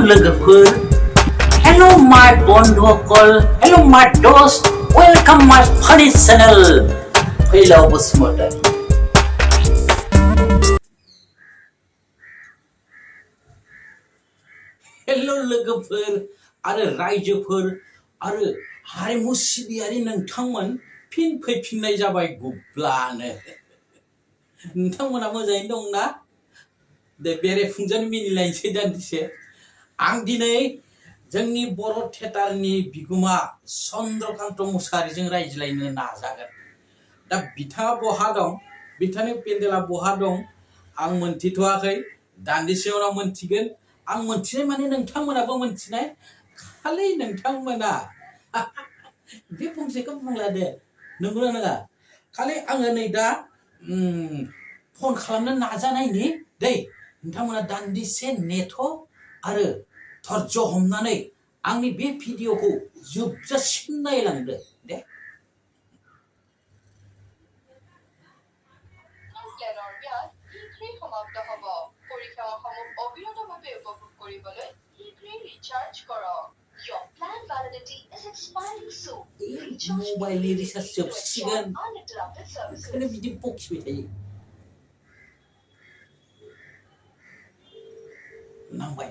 लोगोफोर हेलो माय बन्धुकल हेलो माय दोस्त वेलकाम माय फानि चैनेल फैलाव बसुमतारी हेलो लोगोफोर आरो रायजोफोर आरो हारिमु सिबियारि नोंथांमोन फिन फैफिननाय जाबाय गुब्लानो नोंथांमोना मोजाङैनो दंना दे बेरेफुंजानि मिनिलायनोसै दान्दिसे आं दिनै जोंनि बर' थियेटारनि बिगुमा चन्द्रकान्त मुसाहारिजों रायज्लायनो नाजागोन दा बिथाङा बहा दं बिथांनि पेन्डेला बहा दं आं मोनथिथ'वाखै दान्दिसे उनाव मोनथिगोन आं मोनथिनाय माने नोंथांमोनाबो मोनथिनाय खालि नोंथांमोना बे फंसेखौ बुंला दे नंगौना नङा खालि आङो नै दा फन खालामनो नाजानायनि दै नोंथांमोना दान्दिसे नेथ' आरो धर्ज हमनानै आंनि बे भिडिअखौ जोबजासिम नायलांदो दे সমাপ্ত হ'ব পৰীক্ষাসমূহ অবিৰতভাৱে উপভোগ কৰিবলৈ শীঘ্ৰেই ৰিচাৰ্জ কৰক Your plan validity is expiring soon. Mobile recharge जोबसिगोन Uninterrupted services. ओंखायनो बिदि बखिबाय थायो नांबाय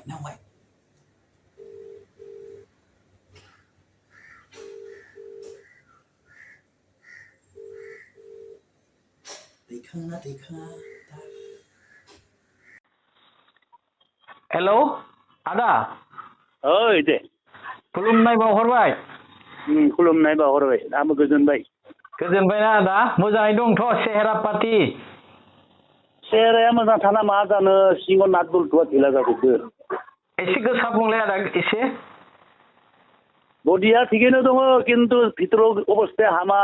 दैखाङा हेलौ आदा ओइ दे खुलुमनाय बावहरबाय खुलुमनाय बावहरबाय आंबो गोजोनबाय गोजोनबायना आदा मोजाङै दंथ' सेहेरा पाति सेहेराया मोजां थाना मा जानो सिङाव नाट बुलथुआ ढिला जाजोबदो एसे गोसा बुंलाय आदा एसे बडिया थिगैनो दङ खिन्थु भितराव अबस्थाया हामा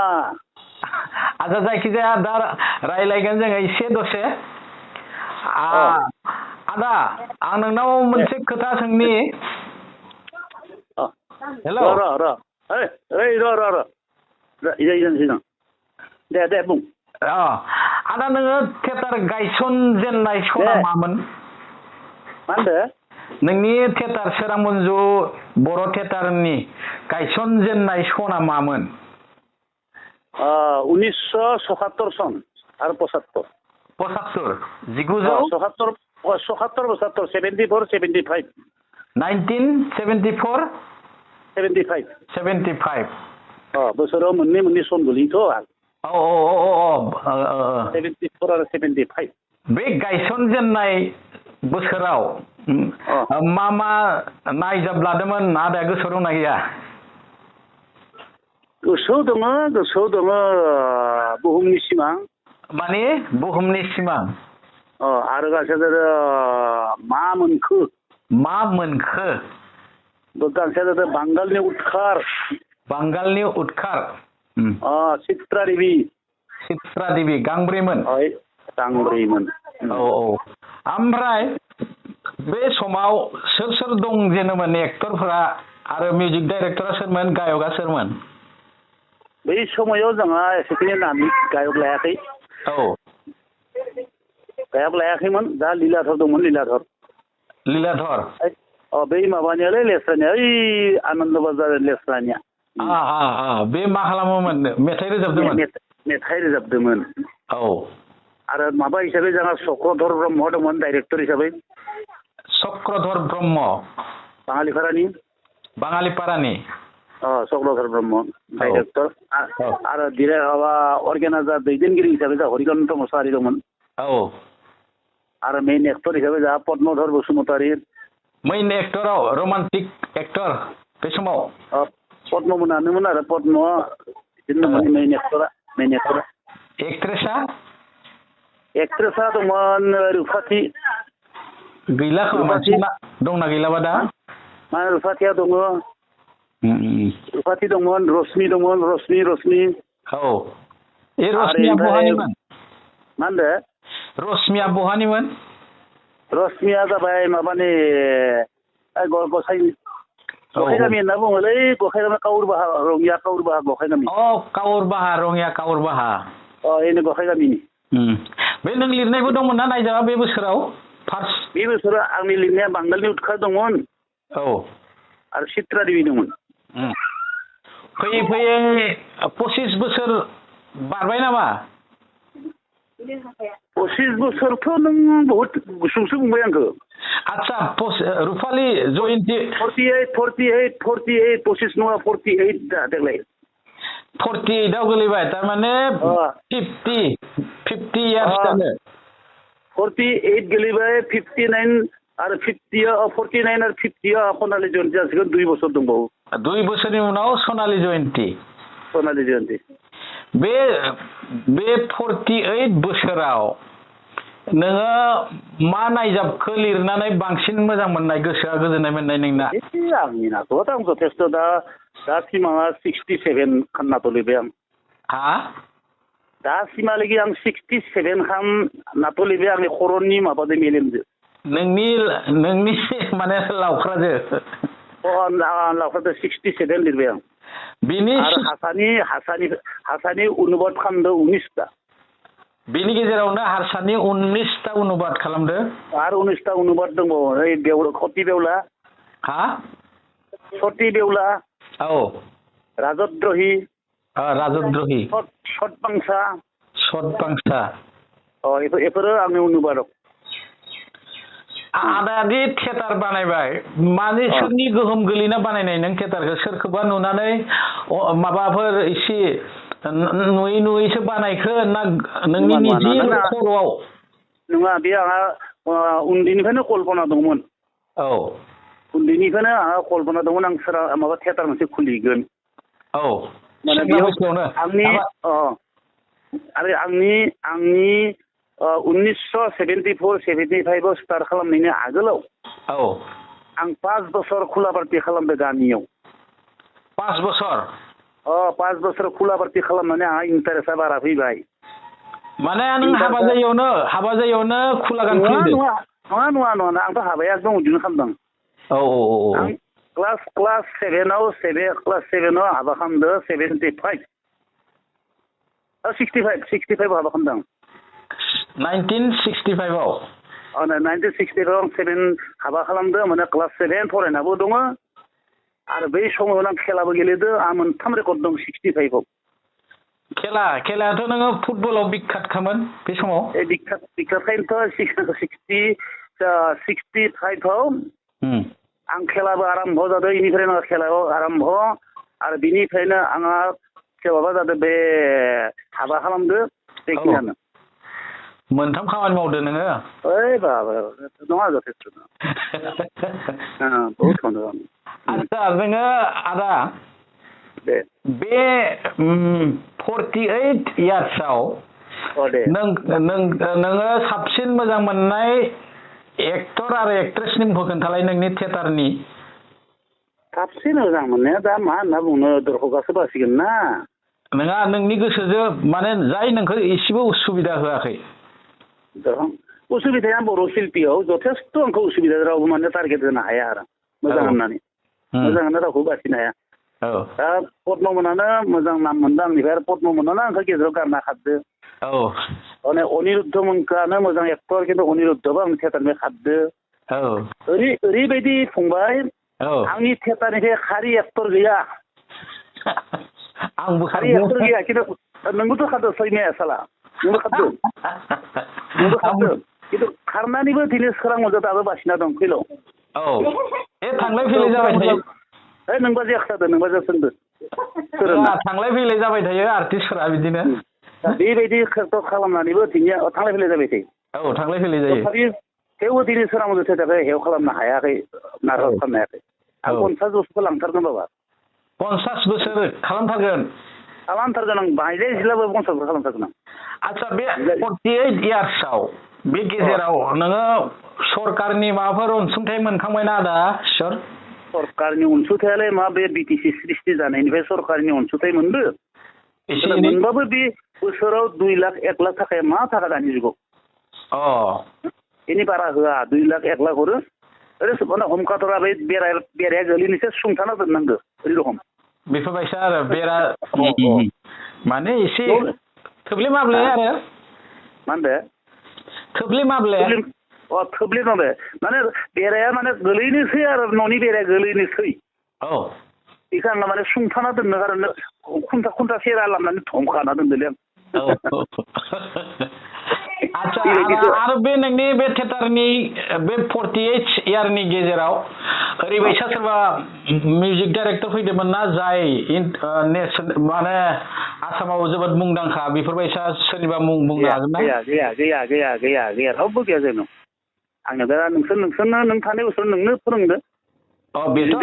आदा जायखिजाया दा रायलायगोन जोङो एसे दसे आदा आं नोंनाव मोनसे खोथा सोंनि हेलौ र दे बुं आदा नोङो थियेटार गायसनजेननाय सना मामोन मा होनदो नोंनि थियेटार सोरां मन्जु बर' थियेटारनि गायसनजेननाय सना मामोन 1977 सन आरो 75 1974 74 75 1974 75 बोसोराव मोननै सन गोलैयोथ' 74 आरो 75 बे गायसनजेननाय बोसोराव मा नायजाब लादोंमोन आदाया गोसोआव दंना गैया गोसोआव दङ बुहुमनि सिमां माने बुहुमनि सिमां आरो गांसे मा मोनखो गांसेया जादों बांगालनि उदखार चित्रा देबि गांब्रैमोन ओमफ्राय बे समाव सोर दं जेनोमोन एक्टरफोरा आरो मिउजिक डाइरेक्टरा सोरमोन गायकआ सोरमोन बै समायाव जोंहा एसेखिनि नामनि गायक लायाखैमोन दा लीलाधर दंमोन लीलाधर बै माबानियालै लेस्रानिया ओइ आनन्द बाजार लेस्रानिया बे मा खालामोमोन मेथाइ रोजाबदोंमोन आरो माबा हिसाबै जोंहा चक्रधर ब्रह्म दंमोन डाइरेक्टर हिसाबै चक्रधर ब्रह्म बाङालिपारानि चक्रधर ब्रह्म डाइरेक्टर आरो अर्गेनाइजार दैदेनगिरि हिसाबै जोंहा हरिकान्त मुसाहारि दंमोन आरो मेइन एक्टर हिसाबै जोंहा पद्मधर बसुमतारी मेइन एक्टराव रमान्टिक एक्टर बे समाव पद्म मोनानोमोन आरो पद्म बिदिनो मेइन एक्टरा एक्ट्रेसा दंमोन रुफाथि गैला दंना गैलाबा दा मा रुफाथिया दङ रुफाथि दंमोन रश्मि रश्मिया बहानिमोन मा होनदो रश्मिया बहानिमोन रश्मिया जाबाय माबानि गसाइगामि होनना बुङोलै गसाइगामि काउरबाहा रङिया काउरबाहा गसाइगामि रङिया काउरबाहा एनो गसाइगामिनि बे नों लिरनायबो दंमोन ना नायजाबा बे बोसोराव बे बोसोराव आंनि लिरनाया बांगालनि उदखार दंमोन औ आरो चित्रा देबि दंमोन फैयै फैयै 25 बोसोर बारबाय नामा 25 बोसोरथ' नों बहुत गुसुंसो बुंबाय आंखो आच्छा रुपाली जयन्ती 48 25 नङा 48 दा देग्लाय 48 आव गोलैबाय तारमाने 50 इयार्स जानो 48 गोलैबाय 59 आरो 50 49 आरो 50 सनालि जयन्ती जासिगोन 2 बोसोर दंबावो 2 बोसोरनि उनाव सनालि जयन्ती बे 48 बोसोराव नोङो मा नायजाबखौ लिरनानै बांसिन मोजां मोननाय गोसोआ गोजोननाय मोननाय नोंना आंनि नाखौथ' आं जथेस्थ' दासिम आंहा 67 खान नाथ' लिरबाय आं हा दासिमहालागै आं 67 खान नाथ' लिरबाय आंनि खर'नि माबाजों मेलेमजों नोंनि माने लावख्राजो लावख्राजों 67 लिरबाय आं बिनि आरो हासानि अनुबाद खालामदों 19टा बेनि गेजेरावनो हारसानि 19टा अनुबाद खालामदो आरो 19टा अनुबाद दंबावो ओइ सती बेवला हा सती बेवला औ राजद्रोही सतबांसा एफोरो आंनि अनुबाद आदादि थियेटार बानायबाय माने सोरनि गोहोम गोलैना बानायनाय नों थियेटारखौ सोरखौबा नुनानै माबाफोर एसे नुयैसो बानायखो ना नोंनि निजे खर'आव नङा बे आंहा उन्दैनिफ्रायनो कल्पना दंमोन औ उन्दैनिफ्रायनो आंहा कल्पना दंमोन आं सोरा माबा थियेटार मोनसे खुलिगोन औ माने बेयाव आंनि 1974-75 स्टार्ट खालामनायनि आगोलाव औ आं 5 बोसोर खुला पार्टि खालामदों गामियाव 5 बोसोर 5 बोसोर खुला पार्टि खालामनानै आंहा इन्टारेस्टआ बारा फैबाय माने नों हाबा जायैयावनो खुला गान खुलिदों नङा आंथ' हाबाया एकदम उन्दैनो खालामदों औ आं क्लास 7आव हाबा खालामदों 65 हाबा खालामदों 1965 आव 1965 आव 7 हाबा खालामदों माने क्लास 7 फरायनाबो दङ आरो बै समाव आं खेलाबो गेलेदों आं मोनथाम रेकर्ड दं 65 आव खेलायाथ' नोङो फुटबलाव बिख्यातखामोन बे समाव बिख्यातखायनोथ' 65 आव आं खेलाबो आरम्भ जादों बेनिफ्रायनो खेलायाव आरम्भ आरो बिनिफ्रायनो आंहा माबा जादों बे हाबा खालामदों बेखिनियानो मोनथाम खामानि मावदो नोङो ओइ बाबा नङा जथेस्थ' बहुत खालामदों आच्छा जोङो आदा बे 48 इयार्सआव नोङो साबसिन मोजां मोननाय एक्टर आरो एक्ट्रेसनि मुंखौ खोन्थालाय नोंनि थियेटारनि साबसिन मोजां मोननाया दा मा होनना बुंनो दर्शकआसो बासिगोन ना नङा नोंनि गोसोजों माने जाय नोंखौ एसेबो उसुबिदा होआखै उसुबिदाया बर' शिल्पीयाव जथेस्थ' आंखौ उसुबिदा रावबो माने टारगेट होनो हाया आरो मोजां होननानै रावखौ बासिनो हाया दा पद्ममोनानो मोजां नाम मोनदों आंनिफ्राय आरो पद्ममोनानो आंखौ गेजेराव गारना खारदो माने अनिरुद्ध मोनखौआनो मोजां एक्टर खिन्थु अनिरुद्धबो आं थियेटारनिफ्राय खारदो ओरैबायदि फंबाय आंनि थियेटारनिफ्राय खारि एक्टर गैया आंबो खारि एक्टर गैया खिन्थु नोंबोथ' खारदो सैमाया साला नोंबो खारदो खिन्थु खारनानैबो दिनै सोरां मोजां दाबो बासिना दं फैल' थांलाय फैलाय जाबाय थायो नोंबा जायाखै नोंबा जासोंदो थांलाय फैलाय जाबाय थायो आर्टिस्टफोरा बिदिनो बेबायदि खस्थ' खालामनानैबो दिनै थांलाय फैलाय जाबाय थायो थांलाय फैलाय जायो थेवबो दिनै सोरां मोजां थियेटारखौ हेव खालामनो हायाखै नार्भास खालामनो हायाखै आं 50 बोसोरखौ लांथारगोन बाबा 50 बोसोर खालामथारगोन आं बाहायजाय एसेब्लाबो 50 बोसोर खालामथारगोन आं आच्छा बे 48 इयार्सआव बे गेजेराव नोङो सरकारनि माबाफोर अनसुंथाइ मोनखांबायना आदा सर सरकारनि अनसुंथायालाय मा बे बिटिसि सृष्टि जानायनिफ्राय सरकारनि अनसुंथाइ मोनदो मोनबाबो बे बोसोराव 2 लाख 1 लाख थाखाया मा थाखा दानि जुगाव बेनि बारा होआ 2 लाख 1 लाख हरो ओरैनो हमखाथरा बे बेराया गोलैनोसो सुंथाना दोननांगौ ओरै रखम बेफोरबायसा आरो बेरा माने एसे थोब्ले माब्ले आरो मा होनदो थोब्ले माब्ले थोब्ले नले माने बेराया माने गोलैनोसै आरो न'नि बेराया गोलैनोसै औ बेखौ आं माने सुंथाना दोननो खारन खुन्था सेरा लामनानै धमखाना दोनदोंलै आं आच्छा आरो बे नोंनि बे थियेटारनि बे 48 इयारनि गेजेराव ओरैबायसा सोरबा मिउजिक डाइरेक्टर फैदोंमोन ना जाय माने आसामाव जोबोद मुंदांखा बेफोरबायसा सोरनिबा मुं बुंनो हागोन ना गैया रावबो गैया जोंनाव आंनो दा नोंसोरनो नों थानाय बोसोर नोंनो फोरोंदो बेथ'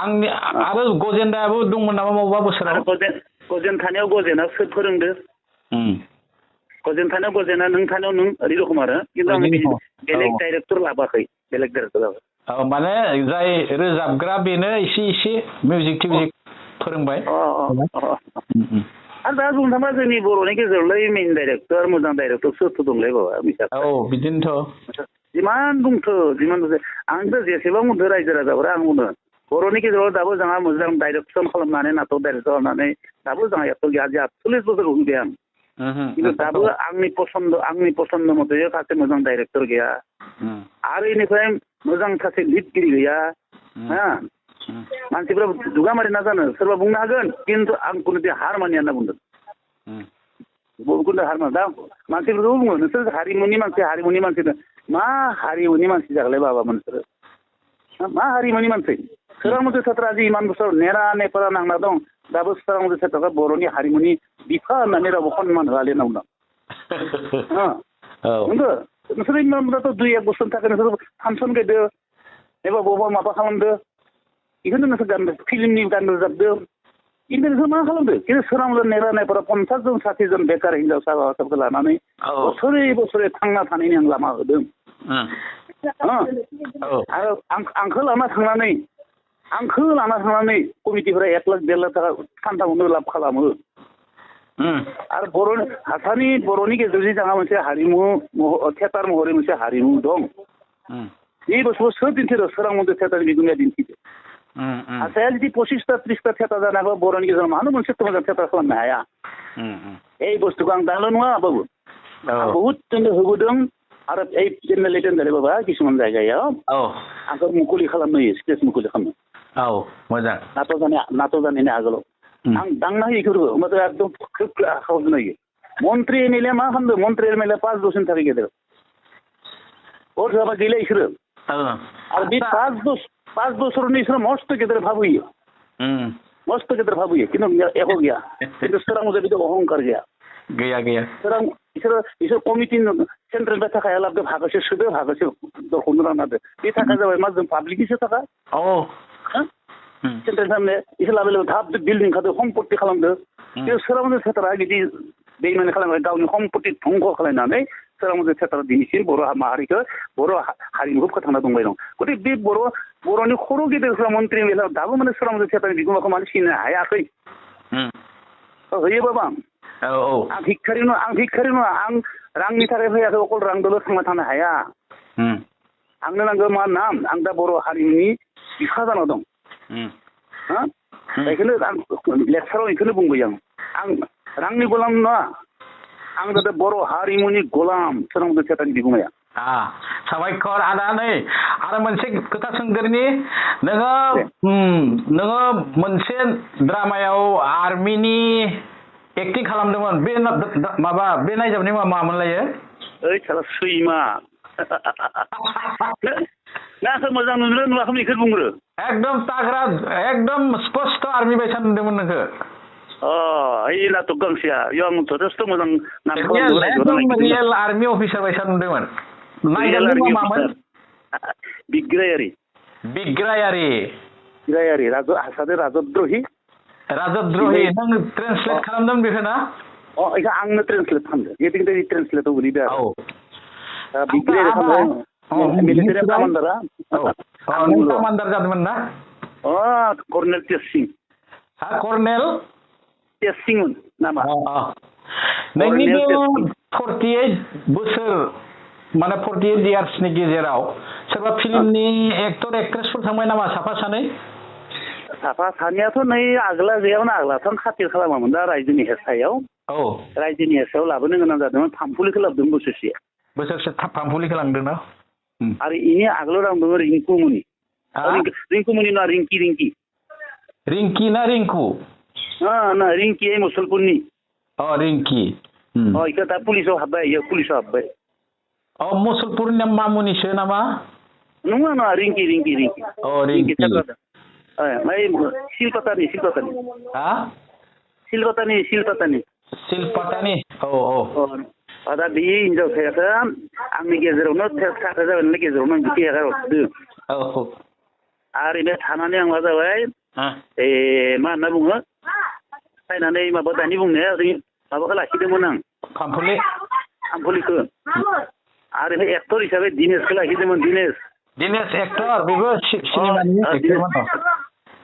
आंनि आरो गजेन्दायाबो दंमोन नामा बबेबा बोसोराव गजेन थानायाव गजेना सोर फोरोंदो गजेन थानायाव गजेना नों थानायाव नों ओरै रखम आरो खिन्थु आं बेलेग डाइरेक्टर लाबोआखै बेलेग डाइरेक्टर लाबो माने जाय रोजाबग्रा बेनो एसे मिउजिक टिउजिक फोरोंबाय आरो दा बुंनो थाङोबा जोंनि बर'नि गेजेरावलाय मेइन डाइरेक्टर मोजां डाइरेक्टर सोरथो दंलाय बाबा मिसा बिदिनोथ' जिमान बुंथो आंथ' जेसेबां बुंदो रायजो राजाफोरा आं बुंदो बर'नि गेजेराव दाबो जोंहा मोजां डाइरेक्सन खालामनानै नाटक डाइरेक्टर खालामनानै दाबो जोंहा एक्टर गैया जोंहा 40 बोसोर होबाय आं खिन्थु दाबो आंनि पसन्द मथे सासे मोजां डाइरेक्टर गैया आरो इनिफ्राय मोजां सासे लिडगिरि गैया मानसिफ्रा दुगा मारि ना जानो सोरबा बुंनो हागोन खिन्थु आं कुनु हार मानिया होनना बुंदों कुनु हार दा मानसिफोरखौ बुङो नोंसोर हारिमुनि मानसि मा हारिमुनि मानसि जागोनलाय बाबा नोंसोरो मा हारिमुनि मानसि सोरां मथे थियेटारा जि इमान बोसोर नेरा नेफोरा नांना दं दाबो सोरां मथे थियेटारा बर'नि हारिमुनि बिफा होननानै रावबो सनमान होआलै होनना बुंदों नंगौ नोंसोर इमानथ' 2-1 बोसोरनि थाखाय नोंसोर फांसन गायदो एबा बबावबा माबा खालामदो बेखौनो नोंसोर फिल्मनि गान रोजाबदो खिन्थु नोंसोर मा खालामदो खिन्थु सोरां मथे नेरा नेफोरा 50 जन 60 जन बेकार हिनजावसा हौवासाफोरखौ लानानै बोसोरै थांना थानायनि आं लामा होदों आरो आंखौ लाना थांनानै कमिटिफोरा 1 लाख 1.5 लाख थाखा सानथामावनो लाब खालामो आरो बर'नि गेजेरजों जोंहा मोनसे हारिमु थियेटार महरै मोनसे हारिमु दं बे बुस्थुखौ सोर दिन्थिदों सोरां मथे थियेटारनि बिगुमाया दिन्थिदों आसाया जुदि 25टा 30टा थियेटार जानांगौ बर'नि गेजेराव मानो मोनसे मोजां थियेटार खालामनो हाया এই बुस्थुखौ आं दाल' नङा बाबु आं बहुद जोंनो होबोदों आरो এই चेनेल दोनदोंलै बाबा किसुमान जायगायाव आंखौ मुखुलि खालामनो होयो स्टेज मुखुलि खालामनो मोजां नाटक जानायनि आगोलाव आं दांना होयो बेफोरखौ होमबाथ' एकदम खोब खालामनो होयो मन्त्रि एमएलए मा खालामदों मन्त्रि एमएलए 5 बोसोरनि थाखाय गेदेर भट होआबा गैला इसोरो आरो बे 5 बोसोरनि इसोरो मस्त गेदेर भाबोयो खिन्थु एख' गैया खिन्थु सोरां मथे बिदि अहंकार गैया सोरां इसोर कमिटि सेन्ट्रेलनिफ्राय थाखाया लाबोदो भागोसे सोदो भागोसे दरखौनो रानना होदो बे थाखाया जाबाय मा जों पाब्लिकनिसो थाखा सेन्ट्रेल सामने इसोर लाबो थाब बिल्डिं खादो सम्पत्ति खालामदो खिन्थु सोरां मथे थियेटारा बिदि बेइमानि खालामबाय गावनि सम्पत्ति धंख खालामनानै सोरां मथे थियेटारा दिनैसिम बर' माहारिखौ बर' हारिमुखौ फोथांना दंबाय दं गथिखे बे बर'नि खर' गेदेरफ्रा मन्त्रि मेलाव दाबो माने सोरां मथे थियेटारनि बिगोमाखौ माने सिनायनो हायाखै होयो बाबा आं भिखारि नङा आं रांनि थाखाय फैयाखै अकल रांदोल' थांना थानो हाया आंनो नांगौ मा नाम आं दा बर' हारिमुनि बिफा जाना दं बेखौनो आं लेक्साराव बेखौनो बुंबाय आं रांनि गलाम नङा आं दा बर' हारिमुनि गलाम सोरां मथे थियेटारनि बिगुमाया साबायखर आदा नै आरो मोनसे खोथा सोंदेरनि नोङो मोनसे ड्रामायाव आर्मिनि एक्टिं खालामदोंमोन बे नायजाबनाय मामोनलायो ओइ साला सैमा नाखौ मोजां नुदों नुवाखै बेखौ बुंग्रो एकदम ताग्रा एकदम स्पष्ट आर्मि बायसा नुदोंमोन नोंखौ ओइ नाटक गांसेया बेयाव आं जथेस्थ' मोजां रियेल आर्मि अफिसार बायसा नुदोंमोन नायजाबनाय मामोन बिग्रायारि राजद्रहि नों ट्रेन्सलेट खालामदों बेखौ ना बेखौ आंनो ट्रेन्सलेट खालामदों बेबायदि ट्रेन्सलेटआव गोलैदों मिलिटारि कामान्डार जादोंमोन ना कर्नेल तेजसिं कर्नेल तेजसिंमोन नामा नोंनि बे 48 बोसोर माने 48 इयार्सनि गेजेराव सोरबा फिल्मनि एक्टर एक्ट्रेसफोर थांबाय नामा साफा सानैयाथ' नै आगोला गैयामोन आगोलाथ' आं खाथिर खालामामोन दा रायजोनि हेरसायाव लाबोनो गोनां जादोंमोन फामफुलिखौ लाबोदोंमोन बोसोरसे फामफुलिखौ लांदों ना आरो इनि आगोलाव आं दङ रिंकुमुनि रिंकुमुनि ना रिंकि रिंकि ना रिंकु ना रिंकि मुसलपुरनि रिंकि इखो दा पुलिसाव हाबबाय इयो पुलिसाव हाबबाय मुसलपुरनि मामुनिसो नामा नङा नङा रिंकि रिंकि सिलपातानि दा बे हिनजावसायाखो आंनि गेजेरावनो थाखा जाबाय गेजेरावनो आं बिदि हेगारहरदों आरो बे थानानै आं मा जाबाय मा होनना बुङो फायनानै माबा दानि बुंनाया माबाखौ लाखिदोंमोन आं आमफलिखौ आरो बे एक्टर हिसाबै दिनेशखौ लाखिदोंमोन दिनेश एक्टर बेबो सिनेमानि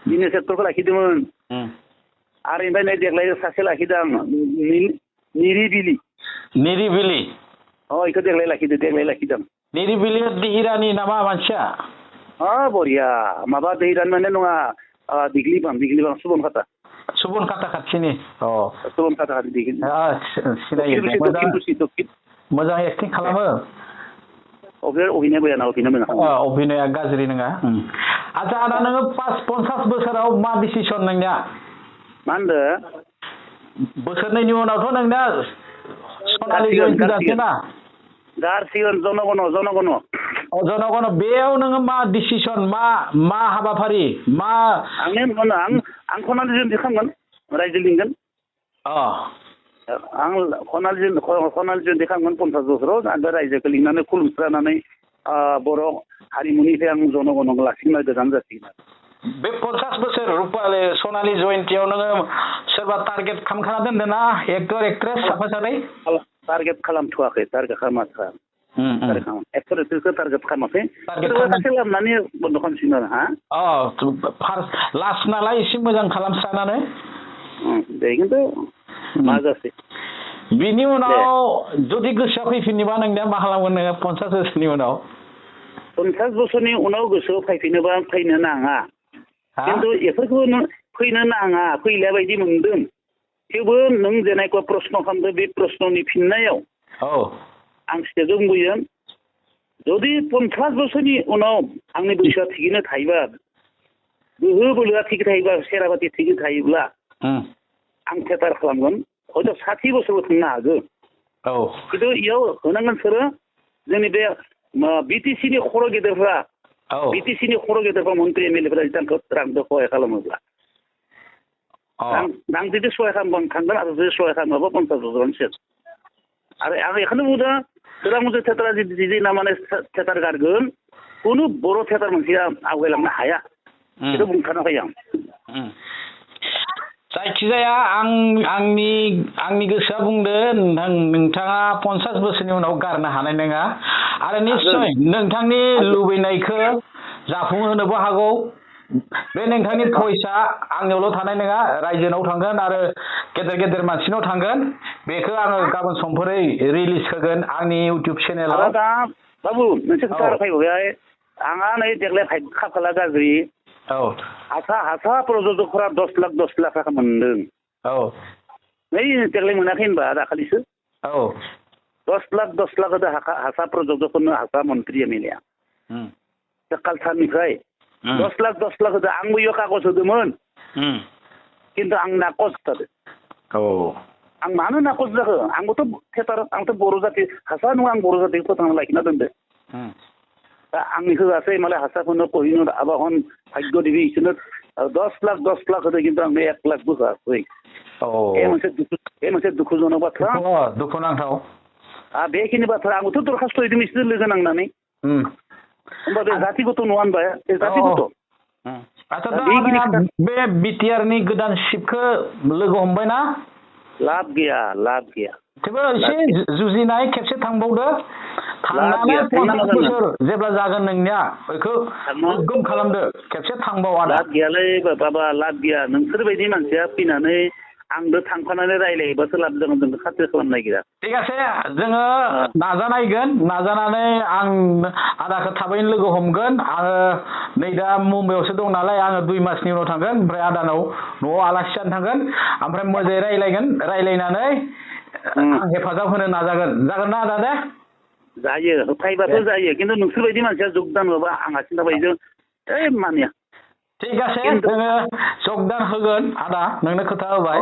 दिनेश एक्टरखौ लाखिदोंमोन आरो ओमफ्राय नै देग्लाय सासे लाखिदों आं निरिबिलि इखौ देग्लाय लाखिदों निरिबिलि इरानि नामा मानसिया बरिया माबा दैरान माने नङा दिग्लिबाम सुबनखाता खाथिनि सुबनखाता खाथि मोजां एक्टिं खालामो अभिनया गाज्रि नङा आচ্ছা आदा नोङो 50 बोसोराव मा डिसिसन नोंनिया मा होनदो बोसोरनैनि उनावथ' नोंना सनालि जयन्ती जासिगोन गारसिगोन जनगण बेयाव नोङो मा डिसिसन मा हाबाफारि मा आं खनालि जयन्ती खालामगोन रायजो लिंगोन आं खनालि जयन्ती खालामगोन 50 बोसोराव रायजोखौ लिंनानै खुलुमस्रानानै बर' हारिमुनिफ्राय आं जनगणखौ लाखिगोन गोजान जासिगोन बे 50 बोसोर रुपालि सनालि जयन्तीयाव नोङो सोरबा टारगेट खालामखाना दोनदों ना एक्टर एक्ट्रेस साफा सानै टारगेट खालामथ'वाखै एक्टर एक्ट्रेसखौ टारगेट खालामाखै खालामनानै बन्द' खालामसिगोन आरो फार्स्ट लास्ट नालाय एसे मोजां खालामस्रानानै दे खिन्थु मा जासै बिनि उनाव जुदि गोसोआव फैफिनोबा नोंनिया मा खालामगोन नोङो 50 बोसोरनि उनाव 50 बोसोरनि उनाव गोसोआव फैफिनोबा फैनो नाङा खिन्थु बेफोरखौ फैनो नाङा फैलिया बायदि मोनदों थेवबो नों जेनायखौ प्रश्न खालामदों बे प्रश्ननि फिननायाव आं स्टेजआव बुंगोन जुदि 50 बोसोरनि उनाव आंनि बैसोआ थिगैनो थायोबा गोहो बोलोआ थिग थायोबा सेराबाथि थिग थायोब्ला आं थियेटार खालामगोन हयथ' 60 बोसोरबो थांनो हागौ खिन्थु इयाव होनांगोन सोरो जोंनि बे बिटिसिनि खर' गेदेरफ्रा मन्त्रि एमएलएफ्रा बिथांखौ रांजों सहाय खालामोब्ला आं जुदि सहाय खालामबा थांगोन आरो जुदि सहाय खालामाबा 50 बोसोरावनो सेस आरो आं बेखौनो बुंदों सोरांमुजु थियेटारा जुदि माने थियेटार गारगोन खुनु बर' थियेटार मोनसेया आवगायलांनो हाया बेखौ बुंखानो हायो आं जायखिजाया आंनि गोसोआ बुंदों नोंथाङा 50 बोसोरनि उनाव गारनो हानाय नङा आरो निश्चय नोंथांनि लुबैनायखौ जाफुंहोनोबो हागौ बे नोंथांनि फैसा आंनियावल' थानाय नङा रायजोनाव थांगोन आरो गेदेर मानसिनाव थांगोन बेखौ आङो गाबोन समफोरै रिलिज होगोन आंनि इउटिउब चेनेलाव दा बाबु मोनसे खोथा फैबाय आंहा नै देग्लाय खाफाला गाज्रि हासा प्रज'जकफोरा 10 लाख थाखा मोनदों नै देग्लाय मोनाखै होनबा दाखालिसो 10 लाख होदो हासा प्रज'जकफोरनो हासा मन्त्रि एमएलए कालसारनिफ्राय 10 लाख होदो आंबो इयाव कागज होदोंमोन खिन्थु आं नाकच जादों आं मानो नाकच जाखो आंबोथ' थियेटार आंथ' बर' जाति हासा नङा आं बर' जातिखौ फोथांना लाखिना दोनदो दा आंनि होआसै मालाय हासारखौनो कहिनुर आबाहन भाग्य देबि इसोरनो 10 लाख होदो खिन्थु आंनो 1 लाखबो होआसै बे मोनसे दुखुजनक बाथ्रा दुखुनांथाव बेखिनि बाथ्रा आंबोथ' दरखास्त होदों बिसोरजों लोगो नांनानै होमबा बे जातिगत नङा होनबा बे जातिगत आচ্ছা बे बिटिआरनि गोदान सिपखौ लोगो हमबायना लाब गैया थेवबो एसे जुजिनाय खेबसे थांबावदो थांनानै 50 बोसोर जेब्ला जागोन नोंनिया बेखौ गोग्गोम खालामदो खेबसे थांबाव आदा लाब गैयालै बाबा लाब गैया नोंसोरबायदि मानसिया फैनानै आंबो थांफानानै रायलायोबासो लाब जागोन जोंखौ खाथिर खालामनो नागिरा थिग আছে जोङो नाजानानै आं आदाखौ थाबैनो लोगो हमगोन आङो नै दा मुम्बाइआवसो दं नालाय आङो 2 मासनि उनाव थांगोन ओमफ्राय आदानाव न'आव आलासि जानो थांगोन ओमफ्राय मोजाङै रायलायनानै आं हेफाजाब होनो नाजागोन जागोन ना आदा दे जायो फाइबाथ' जायो खिन्थु नोंसोरबायदि मानसिया जगदान होबा आंहा सिन्था बायदों ओइ मानिया ঠিক আছে जोङो जगदान होगोन आदा नोंनो खोथा होबाय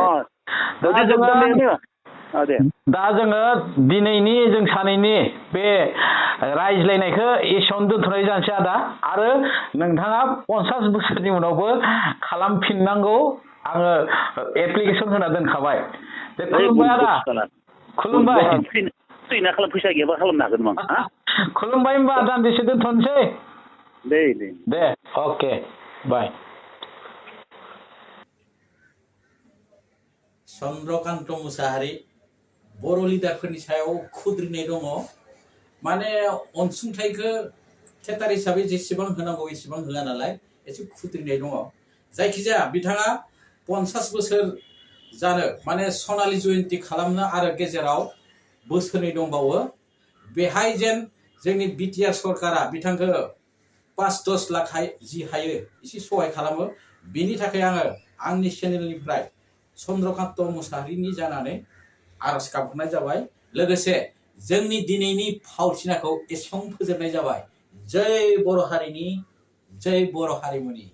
दा जोङो दिनैनि जों सानैनि बे रायज्लायनायखौ एसेयावनो दोनथ'नाय जानोसै आदा आरो नोंथाङा 50 बोसोरनि उनावबो खालामफिननांगौ आङो एप्लिकेसन होना दोनखाबाय खुलुमबाय आदा खुलुमबाय फैसा गैयाबा खालामनो हागोन मा खुलुमबाय होमबा दान्दिसे दोनथ'नोसै दे अके बाय चन्द्रकान्त मुसाहारि बर' लिडारफोरनि सायाव खुद्रिनाय दङ माने अनसुंथाइखौ थेटार हिसाबै जेसेबां होनांगौ एसेबां होआ नालाय एसे खुद्रिनाय दङ जायखिजाया बिथाङा 50 बोसोर जानो माने सनालि जयन्ती खालामनो आरो गेजेराव बोसोरनै दंबावो बेहाय जेन जोंनि बिटिआर सरकारा बिथांखौ 5-10 लाख जि हायो एसे सहाय खालामो बेनि थाखाय आङो आंनि चेनेलनिफ्राय चन्द्रकान्त मुसाहारिनि जानानै आरज गाबहरनाय जाबाय लोगोसे जोंनि दिनैनि फावथिनाखौ एसेबां फोजोबनाय जाबाय जय बर' हारिनि जय बर' हारिमुनि